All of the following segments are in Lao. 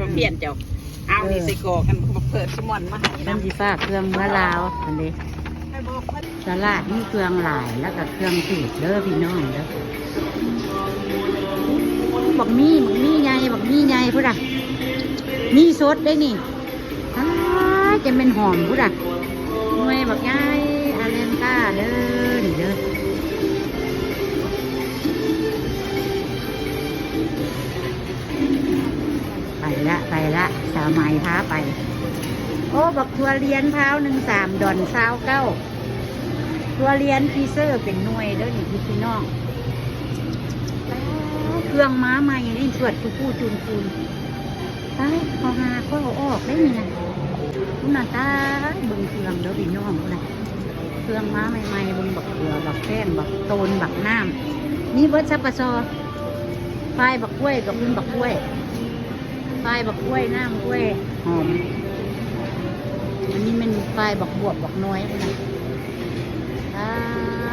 ບໍ່ປ່ຽນເຈົ້າ. ເອົານີ້ ເອີ ໃສ່ກອກ ອັນບັກເພີດສະມອນມາໃຫ້ນຳ. ເພິ່ນຊິຝາກເຄື່ອງເມືອລາວຫັ້ນເດ້. ຕະຫຼາດມີເຄື່ອງຫຼາຍ ແລ້ວກໍເຄື່ອງຖືກເດີພີ່ນ້ອງເດີ. ບັກມີ ບັກມີໃຫຍ່ ບັກມີໃຫຍ່ພຸ້ນນະ ມີສົດເດ້ນີ້. ອ້າ ຈະແມ່ນຫອມພຸ້ນນະ ໜ່ວຍບັກໃຫຍ່ ອາແລນຕາເດີ ນີ້ເດີ. ໄປລະ ໄປລະ ສາວໄໝພາໄປ. ໂອ້ ບັກຖົ່ວລຽນພາວໜຶ່ງ ສາມດອນຊາວເກົ້າ. ຖົ່ວລຽນຟີເຊີເປັນໜ່ວຍເດີນີ້ພີ່ນ້ອງ. ເຄື່ອງມາໃໝ່ນີ້ ສວດຄູຄູຈູນຄູນ. ຕາຍ ເຂົາຫາເຂົາເອົາອອກໄດ້ນີ້ນະ. ພຸ້ນນະ ຕາຍ ເບິ່ງເຄື່ອງເດີພີ່ນ້ອງ ພຸ້ນນະ ເຄື່ອງມາໃໝ່ໆ. ເບິ່ງບັກເຂືອ ບັກແຟງ ບັກໂຕນ ບັກນ້ຳ ມີເບິດ ສັບປະຊໍ. ຝ້າຍບັກກ້ວຍ ກັບພຸ້ນບັກກ້ວຍ ຝ້າຍບັກກ້ວຍ ນ້ຳກ້ວຍຫອມ. ອັນນີ້ແມ່ນຝ້າຍບັກບວບ ບັກນ້ອຍພຸ້ນນະ. ອ້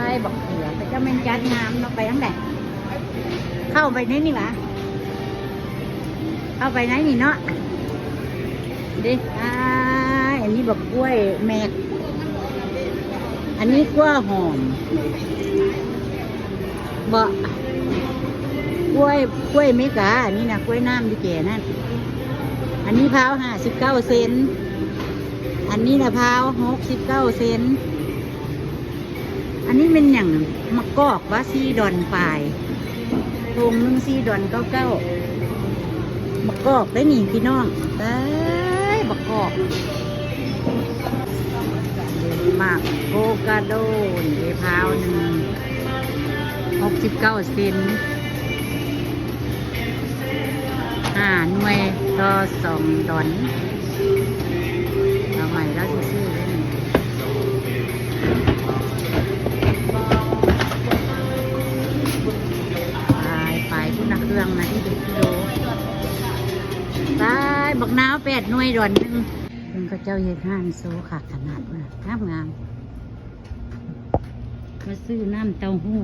າຍ ບັກເຂືອ ເຂົາເຈົ້າແມ່ນຈັດງາມເນາະ. ໄປທາງໃດ? ເຂົ້າໄປໃນນີ້ຫວາ? ເຂົ້າໄປໃນນີ້ເນາະ ເດ້. ອ້າຍ ອັນນີ້ບັກກ້ວຍແມັກ ອັນນີ້ກ້ວຍຫອມ ບໍ່ ກ້ວຍ ກ້ວຍເມກາ ອັນນີ້ນະ ກ້ວຍນ້ຳຢູ່ແຈນັ້ນ. ອັນນີ້ພາວຫ້າສິບເກົ້າເຊັນ ອັນນີ້ນະພາວຫົກສິບເກົ້າເຊັນ. ອັນນີ້ແມ່ນຫຍັງ? ໝາກກອກຫວາ? ສີ່ດອນປາຍ ຖົງໜຶ່ງສີ່ດອນເກົ້າເກົ້າ. ໝາກກອກໄດ໋ນີ້ພີ່ນ້ອງ. ເອີຍ ໝາກກອກ ໝາກໂອກາໂດນີ້ເດ້ ພາວໜຶ່ງ ຫົກສິບເກົ້າເຊັນ ຫ້າໜ່ວຍຕໍ່ສອງດອນ. ເອົາໃໝ່ແລ້ວຊື່ໆເດ້ນີ້. ໄປໆ ພຸ້ນນະ ເຄື່ອງນະ ທີ່ເປັນກິໂລ. ຕາຍ ບັກນາວແປດໜ່ວຍດອນໜຶ່ງ. ເພິ່ນເຂົາເຈົ້າເຮັດຮ້ານໂຊຄັກຂະໜາດ ພຸ້ນນະ ງາມໆ. ມາຊື້ນ້ຳເຕົ້າຫູ້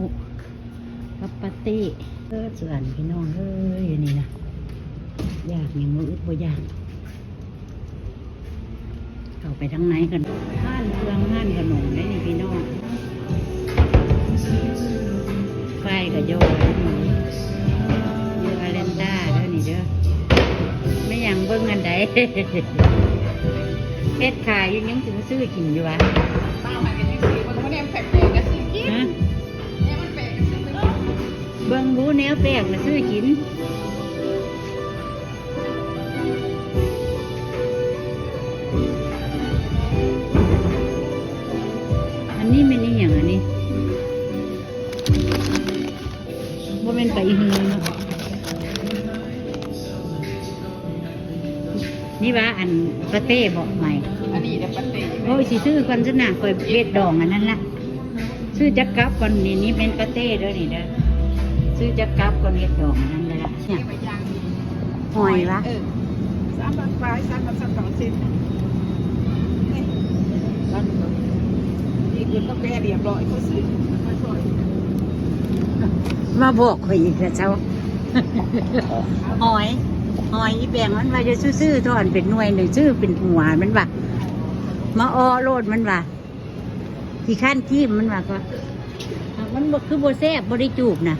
ກັບປາເຕ້. ເອີ ສວນພີ່ນ້ອງເອີຍ ຢູ່ນີ້ນະ ຢາກຫຍັງບໍ່ອຶດບໍ່ຢາກ. ເຂົ້າໄປທາງໃນກັນ. ຮ້ານເຄື່ອງ ຮ້ານຂະໜົມເດ້ນີ້ພີ່ນ້ອງ. ປ້າຍກະຢໍ້ ຢູ່ອາແລນຕາເດີນີ້ເດີ. ແມ່ນຫຍັງ ເບິ່ງອັນໃດ ເຮັດຂາຍຢູ່ ຍັງຊິມາຊື້ກິນຢູ່ຫວາ? ເບິ່ງດູແນວແປກນະຊື້ກິນ. ອັນນີ້ແມ່ນອີ່ຫຍັງອັນນີ້? ບໍ່ແມ່ນປາອີ່ຫືເນາະ. ນີ້ຫວາ ອັນປາເຕ້ບໍ? ໃໝ່ ອັນນີ້ແຫຼະປາເຕ້. ໂອ້ຍ ຊິຊື້ກ່ອນຊັ້ນນະ ຂ້ອຍເຮັດດອງອັນນັ້ນລະ. ຊື້ຈັກກັບກ່ອນນີ້. ນີ້ແມ່ນປາເຕ້ເດີນີ້ເດີ. ຊື້ຈັກກັບກ່ອນເຮັດດອງອັນນັ້ນເດີລະ. ຫອຍຫວາ? ເອີ ສາມພັນປາຍ ສາມພັນຊາວເກົ້າເຊັນ. ນີ້ ນີ້ຄືກາແຟລຽບຮ້ອຍ ເຂົາຊື້ມາຊ່ອຍ. ມາບອກຂ້ອຍອີກລະເຈົ້າ. ຫອຍ ຫອຍ ອີແປງມັນວ່າຢ່າຊື້ ຊື້ທ່ອນເປັນໜ່ວຍນີ້ ຊື້ເປັນຫົວມັນວ່າ. ມາອໍໂລດມັນວ່າ. ຂີ້ຄ້ານຈີ້ມມັນວ່າກໍ ມັນບໍ່ ຄືບໍ່ແຊບ ບໍ່ໄດ້ຈູບນະ.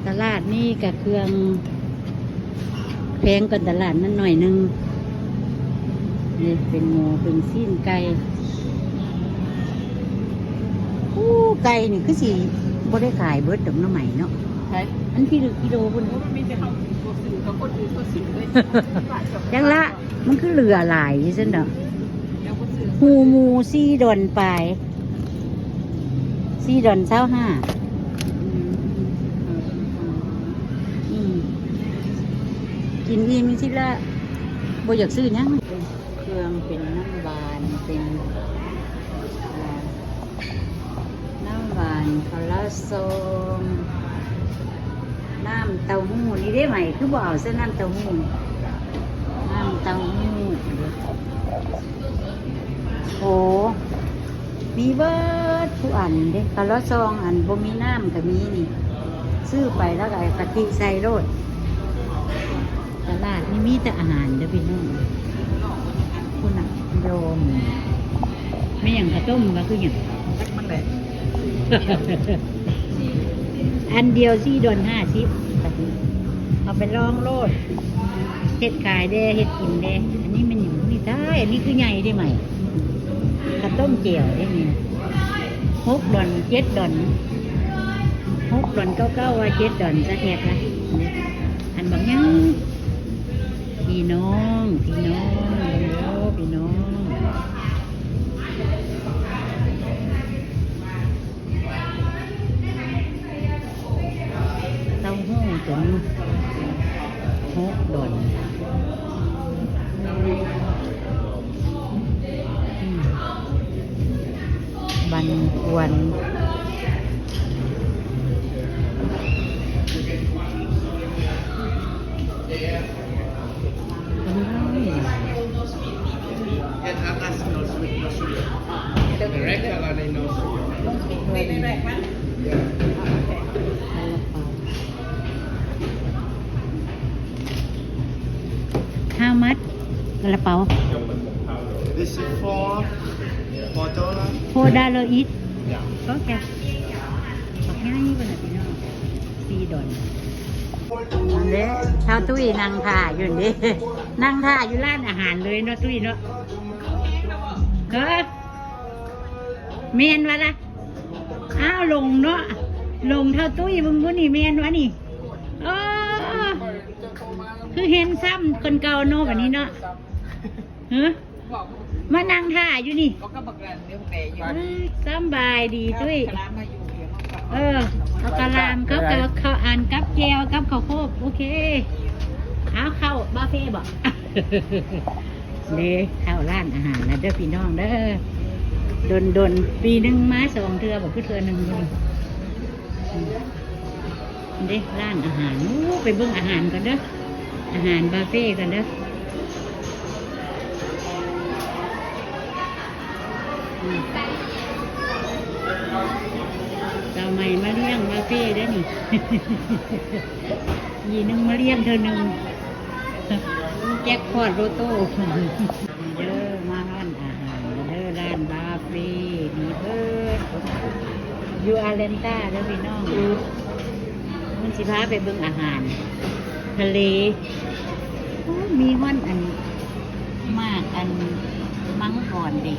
ຕະຫຼາດນີ້ກະເຄື່ອງແພງກວ່າຕະຫຼາດນັ້ນໜ້ອຍໜຶ່ງ. ນີ້ເປັນໝູ ເປັນຊີ້ນໄກ່. ໂອ້ ໄກ່ນີ້ຄືຊິບໍ່ໄດ້ຂາຍເບິດດອກເນາະ ໃໝ່ເນາະ. ໃຊ່ ອັນທີ່ກິໂລພຸ້ນ ມັນມີແຕ່ເຮົາບໍ່ຊື້ ເຂົາຄົນອື່ນເຂົາຊື້ເລີຍ. ຈັ່ງລະ ມັນຄືເຫຼືອຫຼາຍຊັ້ນດອກ. ຫູໝູສີ່ດອນປາຍ ສີ່ດອນຊາວຫ້າ. ອືມ ກິນອີ່ມຊິລະ ບໍ່ຢາກຊື້ຫຍັງ. ເຄື່ອງເປັນນ້ຳຫວານ ເປັນ ເອີ ນ້ຳຫວານຄາລາຊອງ ນ້ຳເຕົ້າຫູ້. ນີ້ເດ້ໃໝ່ ຄືບໍ່ເອົາໃສ່ນ້ຳເຕົ້າຫູ້ ນ້ຳເຕົ້າຫູ້. ໂອ້ ມີເບິດທຸກອັນເດ້ ກະລະຊອງ ອັນບໍ່ມີນ້ຳກະມີນີ້ ຊື້ໄປແລ້ວກະກະຕິໃສ່ໂລດ. ຕະຫຼາດນີ້ມີແຕ່ອາຫານເດີ້ພີ່ນ້ອງ. ພຸ້ນນະ ໂດມ ແມ່ນຫຍັງ ເຂົ້າຕົ້ມບໍ່ຄືຫຍັງ ຈັກມັນແຫຼະ. ອັນດຽວສີ່ດອນຫ້າສິບ ເອົາໄປລອງໂລດ ເຮັດຂາຍແດ່ ເຮັດກິນແດ່. ອັນນີ້ແມ່ນຫຍັງນີ້ ຕາຍ ອັນນີ້ຄືໃຫຍ່ເດ້ໃໝ່ ເຂົ້າຕົ້ມແຈ່ວເດ້ນີ້ ຫົກດອນ ເຈັດດອນ ຫົກດອນເກົ້າເກົ້າ ວ່າເຈັດດອນ ຈັກແມັດລະ ອັນບັກຫຍັງ. ພີ່ນ້ອງ ພີ່ນ້ອງ ເບິ່ງເດີພີ່ນ້ອງ ເຕົ້າຫູ້ຕົວນີ້ ຫົກດອນ ອືມ ບັນຄວນ. How much? ກະລະເປົາ This is four, four dollar. Four dollar each? Yeah. Okay. ບັກໃຫຍ່ພຸ້ນນະພີ່ນ້ອງ ສີ່ດອນ. ອັນເດ້ ທ້າວຕຸ້ຍນັ່ງຖ້າຢູ່ນີ້ ນັ່ງຖ້າຢູ່ຮ້ານອາຫານເລີຍເນາະ ຕຸ້ຍເນາະ. ເອີ ແມ່ນວ່າລະ ອ້າວ ຫຼົງເນາະ ຫຼົງທ້າວຕຸ້ຍເບິ່ງພຸ້ນນີ້ ແມ່ນວ່ານີ້. ເອີ ຄືແຮນຊຳຄົນເກົ່າເນາະ ບັດນີ້ເນາະ. ຮະ ມານັ່ງຖ້າຢູ່ນີ້ ສຳບາຍດີຕຸ້ຍ. ເອີ ເອົາກະລາມ ເຂົາກະເຂົ້າອັນກັບແຈ່ວກັບເຂົ້າໂພດ. ໂອເຄ ເອົາເຂົ້າບາເຟບໍ? ເດ້ ເຂົ້າຮ້ານອາຫານລະເດີພີ່ນ້ອງເດີ ດົນໆ ປີໜຶ່ງມາສອງເທື່ອບໍ ຄືເທື່ອໜຶ່ງ. ເດ້ ຮ້ານອາຫານ ໂອ້ ໄປເບິ່ງອາຫານກ່ອນເດີ ອາຫານບາເຟກ່ອນເດີ. ອືມ ສາວໃໝ່ມາລ້ຽງບາເຟເດ້ນີ້ ປີໜຶ່ງມາລ້ຽງເທື່ອໜຶ່ງ ແຈັກພອດໂລໂຕ້. ເດີ ມາຮ້ານອາຫານເດີ ຮ້ານບາເຟ ມີເບີດ ຢູ່ອາແລນຕາເດີພີ່ນ້ອງ. ມັນຊິພາໄປເບິ່ງອາຫານທະເລ. ໂອ້ ມີຮອດອັນ ໝາກອັນ ມັງກອນແດງ.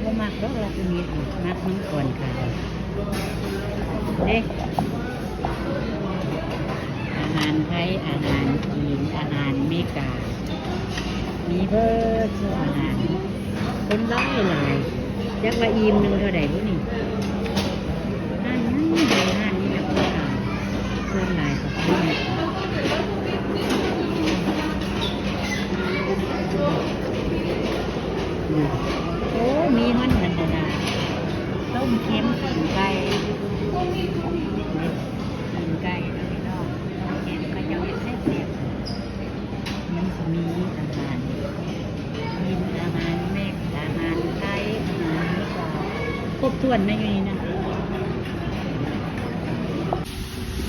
ບໍ່ມັກດອກລາຊະນິດ ມັກມັງກອນຂາວເດ້. ອາຫານໄທ ອາຫານຈີນ ອາຫານເມກາ ມີເບີດທຸກອາຫານ. ຄົນຫຼາຍຫຼາຍ ຈັກວ່າອີ່ມໜຶ່ງເທົ່າໃດບຸນີ້. ຮ້ານນັ້ນ ຮ້ານນີ້ລະຄົນຫຼາຍ ສ່ວນຫຼາຍກໍຄົນ ໂອ້ ມີຮອດອັນນັ້ນນະ ຕົ້ມເຄັມ ຕີນໄກ່ ຕີນໄກ່ເນາະພີ່ນ້ອງ ແກງເຂົາເຈົ້າເຮັດແຊບໆ. ມັນຊິມີອາຫານຈີນ ອາຫານເມັກ ອາຫານໄທ ອາຫານອາເມລິກາ ຄົບຖ້ວນນະຢູ່ນີ້ນະ.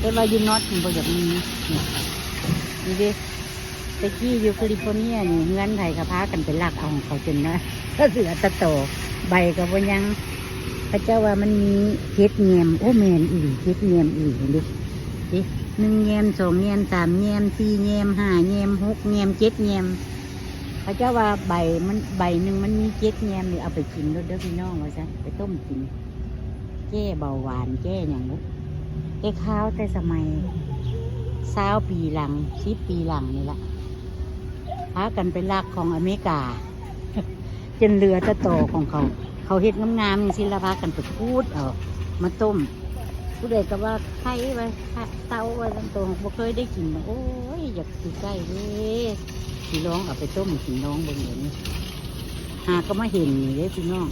ແຕ່ວ່າຢູ່ນອດມັນບໍ່ຢາກມີ ນີ້ເດ້. ແຕ່ກີ້ຢູ່ຄາລິຟໍເນຍນີ້ ເຮືອນໃຜກໍພາກັນໄປລັກເອົາຂອງເຂົາຈົນນະ ເຫຼືອແຕ່ຕໍ ໃບກໍບໍ່ຍັງ. ເຂົາເຈົ້າວ່າມັນມີເຈັດແຍມ ໂອ້ ແມ່ນອີ່ຫຼີ ເຈັດແຍມອີ່ຫຼີເດ້ ເດ້ ໜຶ່ງແຍມ ສອງແຍມ ສາມແຍມ ສີ່ແຍມ ຫ້າແຍມ ຫົກແຍມ ເຈັດແຍມ. ເຂົາເຈົ້າວ່າໃບມັນ ໃບໜຶ່ງມັນມີເຈັດແຍມນີ້ ເອົາໄປກິນໂລດເດີພີ່ນ້ອງ ວ່າຊັ້ນ ໄປຕົ້ມກິນ ແກ້ເບົາຫວານ ແກ້ຫຍັງບຸ. ແຕ່ຄາວແຕ່ສະໄໝຊາວປີຫຼັງ ສິບປີຫຼັງນີ້ລະ ພາກັນໄປລັກຂອງອາເມລິກາ ຈົນເຫຼືອແຕ່ຕໍຂອງເຂົາ ເຂົາເຮັດງາມໆຈັ່ງຊີ້ລະ ພາກັນໄປຂູດເອົາມາຕົ້ມ. ຜູ້ໃດກໍວ່າໄຂ່ວ່າ ເຕົ້າວ່າຊັ້ນ ໂຕບໍ່ເຄີຍໄດ້ກິນ. ໂອ້ຍ ຢາກຊິໄດ້ເດ້ ຊິລອງເອົາໄປຕົ້ມກິນລອງເບິ່ງເດນີ້. ຫາກໍມາເຫັນນີ້ເດ້ພີ່ນ້ອງ